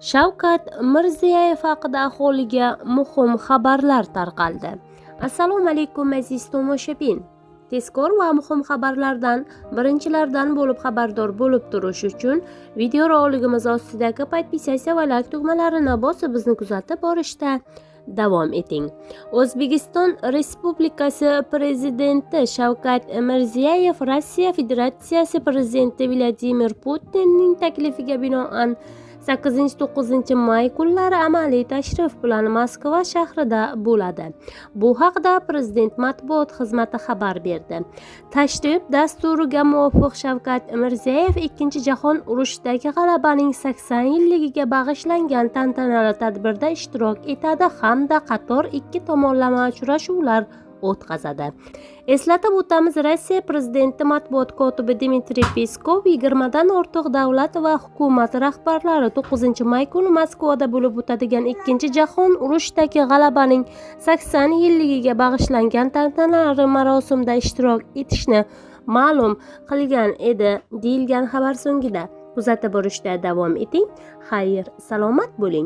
Shavkat Mirziyoyev haqida aholiga muhim xabarlar tarqaldi. Assalomu alaykum, aziz tomoshabin. Tezkor va muhim xabarlardan birinchilardan bo'lib xabardor bo'lib turish uchun video roligimiz ostidagi подписаться va layk tugmalarini bosib, bizni kuzatib borishda davom eting. O'zbekiston Respublikasi Prezidenti Shavkat Mirziyoyev Rossiya Federatsiyasi Prezidenti Vladimir Putinning taklifiga binoan 8-9 may kunlari amaliy tashrif bilan Moskva shahrida bo'ladi. Bu haqda prezident matbuot xizmati xabar berdi. Tashrif dasturiga muvofiq, Shavkat Mirziyoyev Ikkinchi jahon urushidagi g'alabaning 80 yilligiga bag'ishlangan tantanali tadbirda ishtirok etadi hamda qator ikki tomonlama uchrashuvlar o'tkazadi. Eslatib o'tamiz, Rossiya prezidenti matbuot kotibi Dmitriy Peskov 20 dan ortiq davlat va hukumat rahbarlari 9 may kuni Moskvada bo'lib o'tadigan Ikkinchi jahon urushidagi g'alabaning 80 yilligiga bag'ishlangan tantanali marosimda ishtirok etishni ma'lum qilgan edi, deyilgan xabar so'ngida. Kuzatib borishda davom eting. Xayr, salomat bo'ling.